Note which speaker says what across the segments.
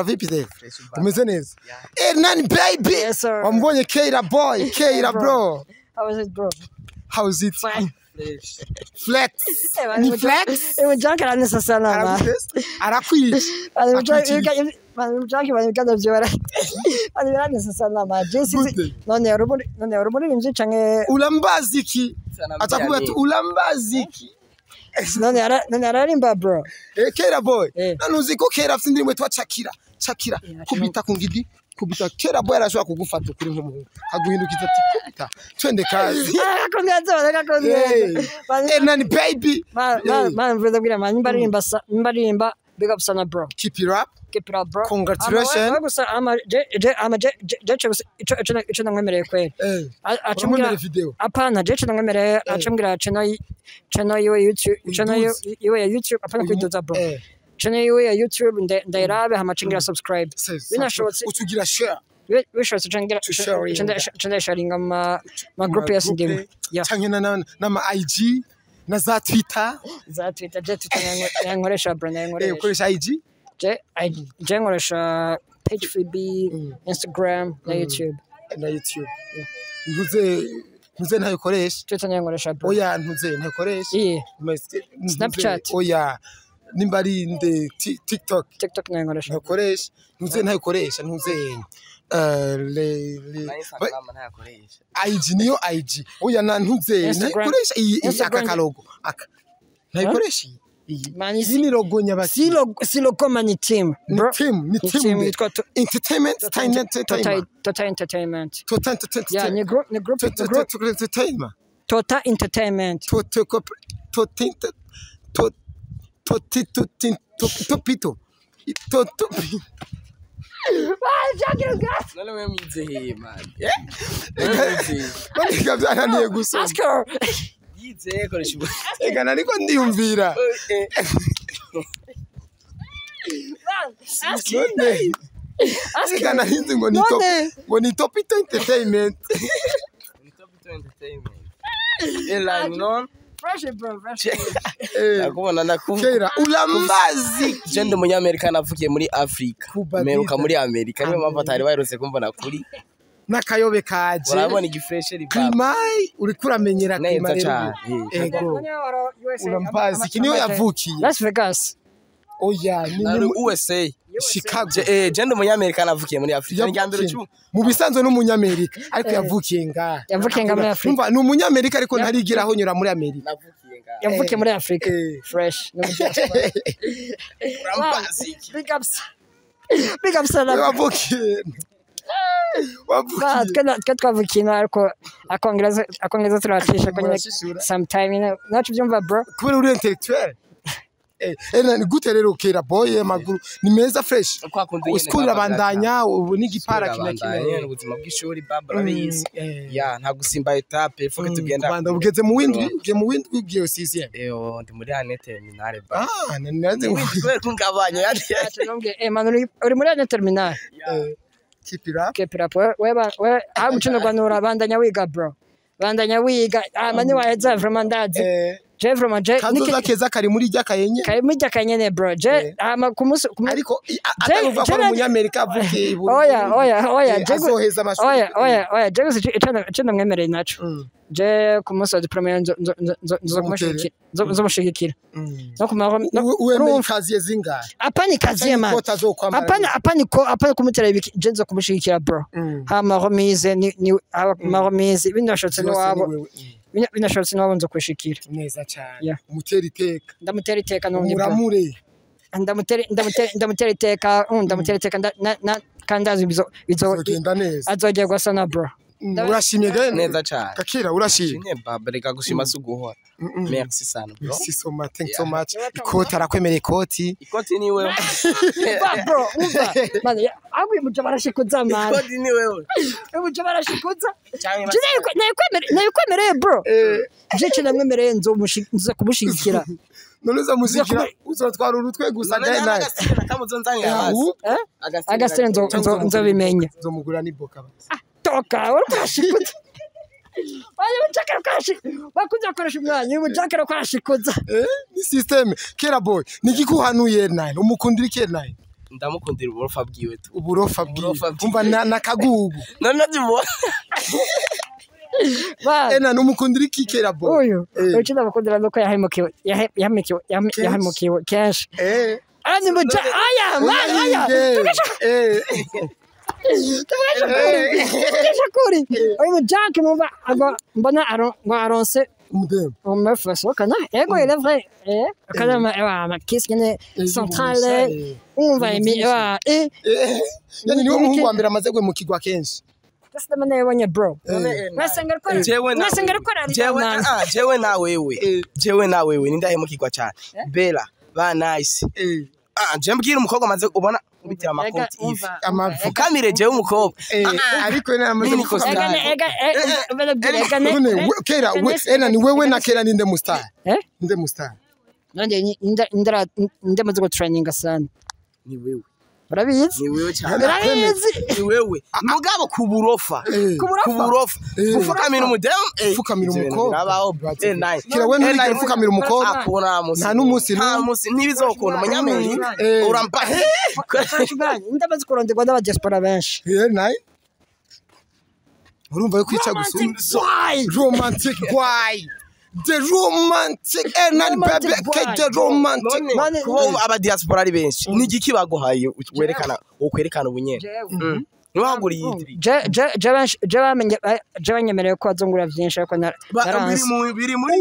Speaker 1: Vipi rero? Umeze neza? Eh, nani baby?
Speaker 2: Yes, sir.
Speaker 1: Wamubonye Keira boy, Keira bro.
Speaker 2: How is it, bro?
Speaker 1: How's it?
Speaker 2: Fine.
Speaker 1: Flex. Ni flex?
Speaker 2: Uyu Jack aranesa sana man.
Speaker 1: Arakwica.
Speaker 2: Uyu Jack bari byora. Bari biranesa sana man. Jesse
Speaker 1: Gute?
Speaker 2: none uri none uri muririmbyi canke
Speaker 1: Ulambaza iki? Atakubwira ati ulambaza iki?
Speaker 2: none ara none ararimba bro.
Speaker 1: Eh, Keira boy.
Speaker 2: Eh.
Speaker 1: None uzi ko Keira afite indirimbo yitwa Shakira. Shakira. Kubita ku ngidi. Kubita Keira boy arashobora kugufata ukuri nk'umuhungu. Akaguhindukiza ati kubita. Twende kazi.
Speaker 2: Akakomeza akakomeza.
Speaker 1: Eh, nani baby?
Speaker 2: Man man man mvuze bwira man nimba aririmba nimba aririmba big up sana bro.
Speaker 1: Keep it up.
Speaker 2: Keep it up bro.
Speaker 1: Congratulations.
Speaker 2: Ama gusa ama je je ama je je je ico ico ico namwemereye kweli.
Speaker 1: Eh.
Speaker 2: Acambwira
Speaker 1: Uramwemerera video?
Speaker 2: Apana je namwemereye acambwira channel channel yiwe YouTube channel yiwe ya YouTube apana kwiduza bro.
Speaker 1: Eh.
Speaker 2: Channel yiwe ya YouTube ndayirabe hama cengira subscribe. Binashobotse
Speaker 1: utugira share.
Speaker 2: bishobotse cengira
Speaker 1: To sharing.
Speaker 2: cengira sharing ama ma group ya sindimwe. Yeah.
Speaker 1: Canke na n'ama IG na za Twitter.
Speaker 2: Za Twitter je Twitter yankoresha bro
Speaker 1: Eh,
Speaker 2: yankoresha.
Speaker 1: ukoresha IG?
Speaker 2: Je je nkoresha page FB, Instagram na YouTube.
Speaker 1: Na YouTube. Ntuze ntuze ntayikoresha.
Speaker 2: Twitter nyankoresha bro.
Speaker 1: Oya ntuze ntayikoresha.
Speaker 2: Iye Snapchat.
Speaker 1: Oya nimba ari nde TikTok
Speaker 2: TikTok nyankoresha.
Speaker 1: ntayikoresha. Ntuze ntayikoresha ntuze eh le le
Speaker 3: Na Instagram ntayakoresha.
Speaker 1: IG niyo IG. Oya na ntuze
Speaker 2: Instagram.
Speaker 1: ntayikoresha iyi aka
Speaker 2: Instagram.
Speaker 1: kalogo aka. Ntayikoresha iyi. Iyi.
Speaker 2: Man,
Speaker 1: Iyi ni logo nyabaki.
Speaker 2: Si logo man team
Speaker 1: Ni
Speaker 2: bro.
Speaker 1: team, ni
Speaker 2: Ni
Speaker 1: team.
Speaker 2: team
Speaker 1: de-
Speaker 2: yitwa
Speaker 1: Entertainment,
Speaker 2: Total
Speaker 1: entertainment.
Speaker 2: Total Entertainment.
Speaker 1: Total entertainment.
Speaker 2: Yeah, ni group ni group ni group
Speaker 1: Total entertainment.
Speaker 2: Total Entertainment.
Speaker 1: Total total total topito. Toto
Speaker 3: None we mwize he man. Eh? Mwize.
Speaker 1: Bandika byananiye gusoma.
Speaker 2: Ask her.
Speaker 3: Yize koresha ubu.
Speaker 1: Eka nariko ndiyumvira.
Speaker 2: Ask
Speaker 1: None. Eka narinzi ngo ni top
Speaker 2: None.
Speaker 1: ngo ni topito entertainment.
Speaker 3: Ni Top Entertainment. Ela non.
Speaker 2: Fresh bro, fresh.
Speaker 1: Eh,
Speaker 3: Nakubona nakubona.
Speaker 1: Keira ulambazi.
Speaker 3: Je ndi umunyamerika navukiye muri Afrika.
Speaker 1: Kuba
Speaker 3: Meruka
Speaker 1: bita.
Speaker 3: muri Amerika niyo mpamvu atari baherutse kumbona kuri.
Speaker 1: N'akayobe kaje.
Speaker 3: Urabona igifresheri baba.
Speaker 1: Klimai uriko uramenyera
Speaker 3: Neza
Speaker 1: klima rero.
Speaker 3: cane.
Speaker 1: Ego. Urambazi iki niyo yavukiye.
Speaker 2: Las Vegas.
Speaker 1: Oya ni
Speaker 3: Nari
Speaker 1: ni
Speaker 3: USA.
Speaker 1: Chicago.
Speaker 3: Je je ndi umunyamerika navukiye muri Afrika. Ni irya mbere
Speaker 1: Yavukiye. Mu bisanzwe n'umunyamerika ariko yavukiye ngaha.
Speaker 2: Yavukiye ngaha muri Afrika.
Speaker 1: Umva ni umunyamerika ariko ntarigira aho nyura muri Amerika.
Speaker 3: Navukiye ngaha.
Speaker 2: Yavukiye muri Afrika.
Speaker 1: Eh.
Speaker 2: Fresh. Ni mu diaspora.
Speaker 3: Urambazi iki?
Speaker 2: Big ups. Big ups sana.
Speaker 1: Wavukiye.
Speaker 2: Ba,
Speaker 1: Wavukiye.
Speaker 2: twe twavukiye ino ariko akongereza akongereza turacisha ko nyine
Speaker 1: Murashishura.
Speaker 2: sometime you know nacu byumva bro.
Speaker 1: Kubera uri intellectuel. Eh, eh ni gute rero Keira boy amaguru ni meza fresh.
Speaker 3: Kwa kundi nyene
Speaker 1: Usikuri
Speaker 3: baba
Speaker 1: abandanya ubu n'igipara kina
Speaker 3: Kirabandanya,
Speaker 1: kina.
Speaker 3: ubuzima bw'ishuri baba urabizi.
Speaker 1: Eh.
Speaker 3: Ya nta gusimba etape fuke tugenda.
Speaker 1: Rwanda ugeze mu windwi, ugiye mu windwi ugiye sixième.
Speaker 3: Eyo ndi muri année terminale ba.
Speaker 1: Ah, nanze
Speaker 3: Kubera kungabanya yani.
Speaker 2: Nacu nambwiye eh man uri uri muri année terminale.
Speaker 1: keep it up.
Speaker 2: Keep it up. We we we ah mukino gwanura bandanya wiga bro. Bandanya wiga ah mani waheza vraiment ndazi.
Speaker 1: Eh,
Speaker 2: Je vraiment je
Speaker 1: kazoza keza kari muri rya kayenye.
Speaker 2: kari muri kanyene bro. Je ama kumusi
Speaker 1: Ariko ataruva ko ari umunyamerika avukiye i Burundi.
Speaker 2: Oya oya oya
Speaker 1: Eh,
Speaker 2: je
Speaker 1: azoheza amashuri.
Speaker 2: oya oya oya je gusa ico ndamwemereye naco.
Speaker 1: Mm.
Speaker 2: Je ku munsi wa diplome nzo nzo nzo
Speaker 1: Uzomutere.
Speaker 2: nzomushigikira.
Speaker 1: Mm.
Speaker 2: No kumara
Speaker 1: Uwemeye ikaziye zingahe?
Speaker 2: apana ikaziye man.
Speaker 1: Ikota azokwambara.
Speaker 2: Apana apana ko apana kumutera ibiki je nzo kumushigikira bro.
Speaker 1: Mm.
Speaker 2: Hama remise ni ni hama remise binashotse
Speaker 1: Zose ni
Speaker 2: niwabo
Speaker 1: wewe. Mm.
Speaker 2: binashotse niwabo nzo kwishikira.
Speaker 1: Neza cyane.
Speaker 2: Yeah.
Speaker 1: Umutera iteka.
Speaker 2: Ndamutera iteka n'undi bro.
Speaker 1: Umuramure.
Speaker 2: Ndamutera ndamutera ndamutera iteka ndamutera iteka na na kandi bizo bizo
Speaker 1: Uzogenda neza.
Speaker 2: azogerwa sana bro.
Speaker 1: Mm, Urashimye gane?
Speaker 3: Neza cyane.
Speaker 1: Kakira urashimye.
Speaker 3: Shimye baba reka gushima si uguhora. Merci sana bro.
Speaker 1: Merci so much. Thank so much. Ikoti arakwemereye ikoti.
Speaker 3: Ikoti ni wewe.
Speaker 2: Umva bro umva man agwi muja barashikuza man.
Speaker 3: Ikoti ni wewe.
Speaker 2: Muja barashikuza.
Speaker 3: Cyangwa
Speaker 2: Je nayikwemereye bro. Je cyo namwemereye nzo nzo kumushigikira.
Speaker 1: None uzamushikira uzotwara urutwe gusa
Speaker 3: None
Speaker 1: naye naye.
Speaker 3: agasira kamuzonzanira hasi.
Speaker 1: Ahubwo
Speaker 2: Eh? Agasire nzo nzo nzobimenya.
Speaker 1: uzomugura n'iboka basi.
Speaker 2: Toka uri kurashikuza. Oya mujakara kurashikuza. Bakunze gukoresha umwanya uyu mujakara kurashikuza.
Speaker 1: Eh, ni system. Kera boy, nigikuhanuye naye. Umukundira iki naye?
Speaker 3: Ndamukundira uburofa bwiwe tu.
Speaker 1: Uburofa bwiwe.
Speaker 3: Uburofa bwiwe.
Speaker 1: Umva nakagugu.
Speaker 3: None nabyibona.
Speaker 2: Ba
Speaker 1: Ena numukundira iki Kera Boy?
Speaker 2: Uyu uyu ndamukundira nuko yahemukiwe yahemukiwe yahemukiwe kenshi. Ani muja aya man aya. Tugesha kuri. Uyu Jack numva agwa mbona ngo aronse
Speaker 1: Umudemu.
Speaker 2: Meuf basohokana. Ego il est vrai. Akana ma kiss nyene centrale. Umva imi eh.
Speaker 1: Yani niwe muhungu wa mbere amaze guhemukirwa kenshi.
Speaker 2: Ndamana yabonye bro. Mwasenga ariko mwasenga ariko
Speaker 3: Jewe jewe na wewe. Jewe na wewe nindahemukirwa cyane. Bella ba nice. Je mbwira umukobwa amaze ubona ubitira amakonti ivi. Amavukamire jewe umukobwa.
Speaker 1: Ariko ena amaze
Speaker 2: Ega
Speaker 1: Kera ena ni wewe na Kera ninde mustar? Ninde mustar?
Speaker 2: Nande ndara ndamaze go training sana.
Speaker 3: Ni wewe.
Speaker 2: Urabizi?
Speaker 3: Ni wewe cyane.
Speaker 2: Urabizi?
Speaker 3: Ni wewe. Mugabo kuburofa. Kuburofa. Kufukamira umudemu.
Speaker 1: Kufukamira umukobwa.
Speaker 3: Nabaho.
Speaker 1: Kera we nturigera ufukamira umukobwa. Nta n'umunsi
Speaker 3: nta munsi ntibizokunda umunyamerika. Urampa.
Speaker 2: Ndamaze kuronderwa n'aba diaspora benshi.
Speaker 1: Nayi. Urumva yo kwica gusumba. Romantic why? The romantic Hernan Bebe the romantic.
Speaker 3: Kuba aba diaspora ari benshi ni igiki baguhaye werekana ukwerekana ubunyene niwaguriye idiri
Speaker 2: je banyemereye ko azongura byinshi ariko
Speaker 3: naranse biri muri biri muri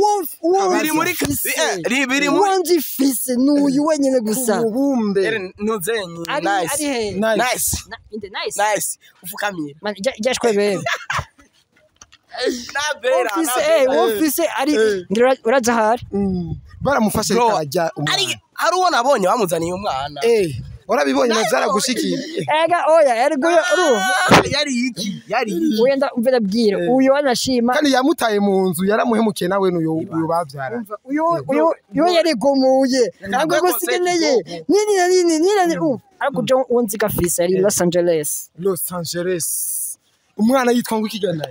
Speaker 3: biri muri
Speaker 2: uwo fise n'uyu wenyene gusa
Speaker 1: ubumbe
Speaker 3: nuzenyi nice nice
Speaker 2: nice
Speaker 3: nice ufukamira
Speaker 2: jashwe bebe ofise ari uraza hari
Speaker 1: baramufashe arajya
Speaker 3: umwana ari uwo nabonye bamuzaniye umwana
Speaker 1: warabibonye nazaragushikiye
Speaker 2: ega oya ergo
Speaker 3: yari iki yari
Speaker 2: uyu ndumva ndabwira uyu wanashima
Speaker 1: kandi yamutaye mu nzu yaramuhemukiye nawe n'uyu uyu babyara
Speaker 2: uyu uyu uyu yarigumuye ntabwo gusigeneye nini na nini nini ariko je wonzi gafise ari Los Angeles
Speaker 1: Los Angeles umwana yitwa ngo ikigana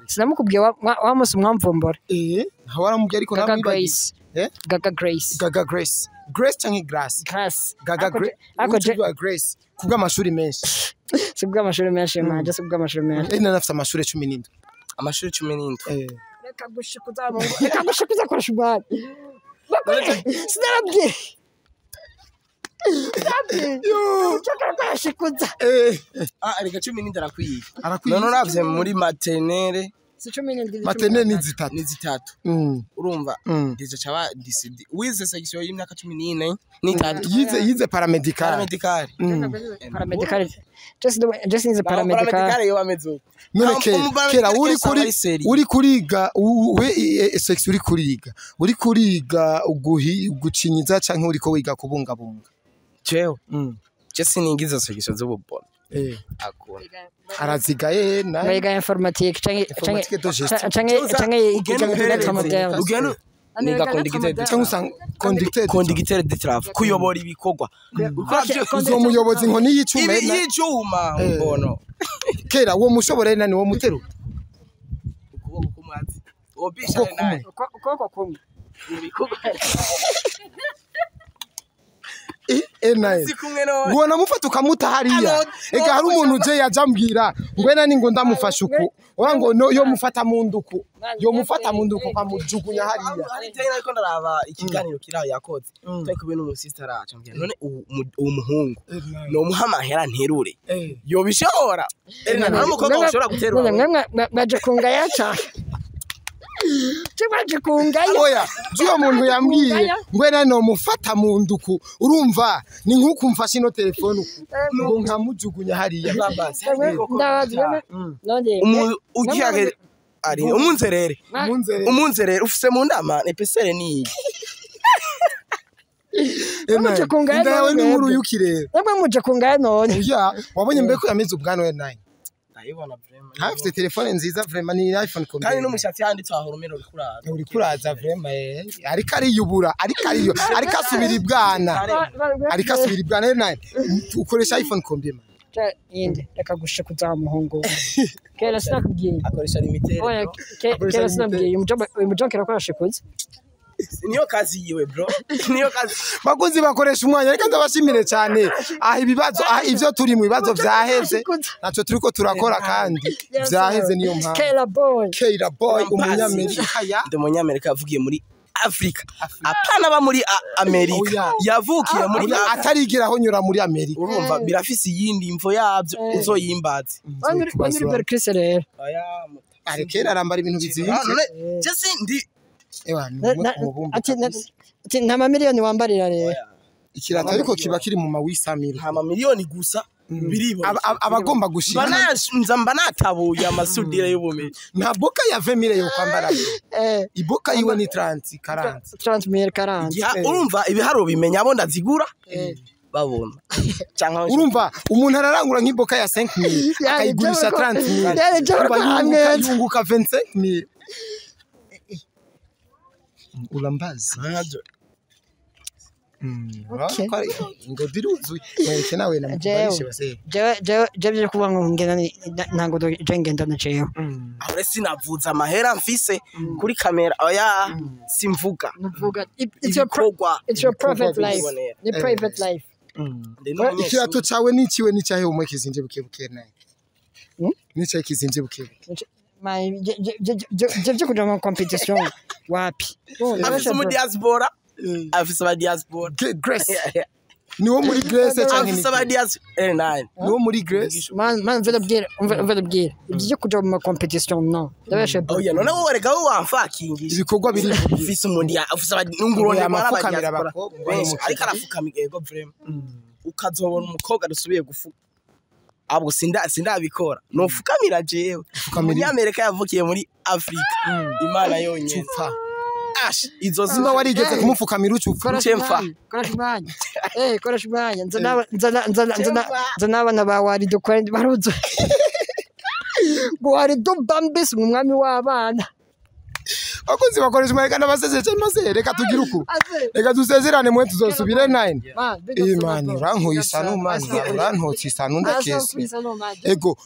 Speaker 2: sinamukubwiye wa munsi mwamvumbura
Speaker 1: waramubwiye ariko
Speaker 2: Gaga Grace Gaga Grace
Speaker 1: Gaga Grace Grace canke Grace
Speaker 2: Grace
Speaker 1: Gaga Grace
Speaker 2: ako je
Speaker 1: Grace kubw'amashuri menshi
Speaker 2: si kubw'amashuri menshi manje si kubw'amashuri menshi
Speaker 1: nari nafite amashuri 17
Speaker 3: amashuri 17
Speaker 2: reka gushikuza reka gushikuza koresha umwanya sinababwiye
Speaker 3: reka 17 arakwiye none uravye muri maternelle
Speaker 1: maternelle ni zitatu
Speaker 3: ni zitatu urumva deja caba disidi wize section y'imyaka 14 n'itatu
Speaker 1: yize paramedical
Speaker 3: paramedical
Speaker 2: paramedical just nize paramedical
Speaker 3: paramedical yo ameze uko
Speaker 1: none kera uri kuri uri kuriga we section uri kuriga uri kuriga gucinyiza canke uriko wiga kubungabunga
Speaker 3: jewe je siningiza section z'ububona akunda
Speaker 1: arazigaye na
Speaker 2: yiga informatique canke canke canke yiga model
Speaker 3: ugenda niga conducteur
Speaker 1: canke usanga conducteur
Speaker 3: conducteur de trafic kuyobora ibikorwa
Speaker 1: uzo muyobozi nkoni y'icuma
Speaker 3: y'icuma mbono
Speaker 1: kera uwo mushobora nani wo mutero
Speaker 3: ukuboko kumwazi obisha naye
Speaker 2: ukuboko kumwe
Speaker 1: ngo namufata ukamuta hariya ega hari umuntu uje yajambwira ngo nani ngo ndamufasha uku ora ngo yo mufata mu nduku yo mufata mu nduku kamujugunya hariya
Speaker 3: ariko ndaraba ikiganiro kiraho yakoze tari kumwe n'umusista araca mbwira none uwo muhungu no muha amahera nterure yobishobora nta mukobwa ushobora guterura
Speaker 2: none mwe mwaje kungaya cyane Tubaje kungaya.
Speaker 1: Oya, uyo muntu yambwiye ngwe nano mufata mu nduku urumva ni nkuko umfashe ino telefone uku ngo nkamujugunya hariya.
Speaker 3: Ugiye ari umunzerere. Umunzerere ufise mu ndama epesere ni.
Speaker 2: Muje kungaya.
Speaker 1: Ndawe ni nkuru yukirere.
Speaker 2: Namwe muje kungaya none.
Speaker 1: Oya, wabonye mbeko yameze ubwanwa naye.
Speaker 3: Ndayibona vraiment.
Speaker 1: Hafite telefone nziza vraiment ni iPhone kombe.
Speaker 3: Kandi n'umushatsi yanditse aho rumero rikuraza.
Speaker 1: Uri kuraza vraiment ariko ariyubura ariko ariyo ariko asubira ibwana. Ariko asubira ibwana naye. Ukoresha iPhone kombe man.
Speaker 2: Inde reka gushikuza muhungu. Kera sinakubwiye.
Speaker 3: Akoresha limitere.
Speaker 2: Oya, kera sinakubwiye umujoke akoresha kuza.
Speaker 3: Niyo kazi yiwe bro, niyo kazi.
Speaker 1: Bakunzi bakoresha umwanya, reka ndabashimire cyane. Aha ibibazo, aha ivyo turi mu bibazo vyaheze, naco turiko turakora kandi vyaheze, niyo mpamvu.
Speaker 2: Kela boy.
Speaker 1: Keira boy, umunyamerika ya
Speaker 3: Ndi umunyamerika yavugiye muri Afrika, apana ba muri Amerika.
Speaker 1: Oya.
Speaker 3: Yavukiye muri
Speaker 1: Oya,
Speaker 3: Afrika.
Speaker 1: atarigera aho nyura muri Amerika.
Speaker 3: Urumva birafise iyindi mvo yabyo, uzoyimbaze.
Speaker 2: Wanyuri Berkrise rero.
Speaker 3: Oya.
Speaker 1: Are kera arambara ibintu bizinze.
Speaker 3: None je sindi.
Speaker 1: Ewa, ni umwe ku mubumbe kabisa.
Speaker 2: Ati nta mamiliyoni wambarira rero.
Speaker 1: Ikirato ariko kiba kiri mu mawisamira.
Speaker 3: Nta mamiliyoni gusa biribona.
Speaker 1: Abagomba gushika.
Speaker 3: Nza mba natabuye amasudire y'ubumenyi.
Speaker 1: Nta boka ya 20000 yo kwambara.
Speaker 2: Eh.
Speaker 1: Iboka yiwe ni 30 40.
Speaker 2: Transmir 40.
Speaker 3: Urumva ibiharuro bimenya abo ndazigura babona canke
Speaker 1: Urumva umuntu ararangura nk'iboka ya 5000 akayigurisha 30000.
Speaker 2: Yani jewe
Speaker 1: Urumva
Speaker 2: ko
Speaker 1: yunguka
Speaker 2: ameza.
Speaker 1: yunguka 25000. Urambaza.
Speaker 2: Okay.
Speaker 1: Ngo diruzuye. Mwereke nawe namukubarishe base.
Speaker 2: Jewe byo kuvuga ngo ngenda ntango je ngenda na jewe.
Speaker 3: Aho sinavuze amahera mfise kuri kamera, oya, simvuga.
Speaker 2: Nuvuga
Speaker 3: Ibikorwa.
Speaker 2: it's your private life.
Speaker 3: Biribonera.
Speaker 2: Ni private life.
Speaker 3: Ndi n'umunyeshuri.
Speaker 1: Ikirato cawe niciwe nicahe umwe kizinje buke buke naye. Nicaye kizinje buke buke.
Speaker 2: My je byo kuja mu competition wapi?
Speaker 3: Afise umu diaspora, afise aba diaspora.
Speaker 1: Grace. Niwo muri Grace canke
Speaker 3: Afise aba diaspora L9.
Speaker 1: Niwo muri Grace.
Speaker 2: Man, mve ndabwira, umve ndabwira. Ibyo byo kuja mu competition no. Ndabeshe.
Speaker 3: Oya, none wowe reka wowe wamfakingisha.
Speaker 1: Ibikorwa biri
Speaker 3: Ufise umu afise aba nungurone
Speaker 1: Ngo
Speaker 3: aba
Speaker 1: yamafukamira
Speaker 3: diaspora
Speaker 1: abakobwa,
Speaker 3: benshi,
Speaker 1: ngo
Speaker 3: ariko arafukamira yego vraiment, ukazobona umukobwa dusubiye gufuka ahubwo sindabikora nofukamira jewe.
Speaker 1: Fukamira.
Speaker 3: Umunyamerika yavukiye muri Afrika, Imana yonyene.
Speaker 1: Cupfa.
Speaker 3: Ash izo
Speaker 1: Simba
Speaker 3: ziba
Speaker 1: warigeze kumupfukamira ucupfa.
Speaker 2: Koresha
Speaker 3: Mfa.
Speaker 2: umwanya, koresha umwanya. Koresha umwanya. Nza n'abana ba Warido kwari baruzu. Ngo Warido Bambis ni umwami w'abana.
Speaker 1: Bakunzi bakoresha umwanya kandi abasezeye cyane maze reka tugire uku.
Speaker 2: Aze.
Speaker 1: Reka dusezerane mwe tuzosubire 9.
Speaker 2: Man, big up
Speaker 1: Eh
Speaker 2: sana
Speaker 1: man,
Speaker 2: bro.
Speaker 1: urankuye
Speaker 2: Big up
Speaker 1: isano
Speaker 2: sana.
Speaker 1: man, urantotse isano ndakese.
Speaker 2: Asa no man.
Speaker 1: Ego.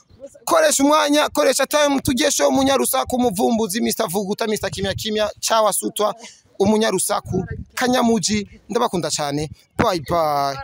Speaker 1: Koresha umwanya, koresha time tugesho umunyarusaku umuvumbuzi Mr Vuguta Mr Kimya Kimya chawa sutwa umunyarusaku kanyamuji ndabakunda cyane. Bye bye.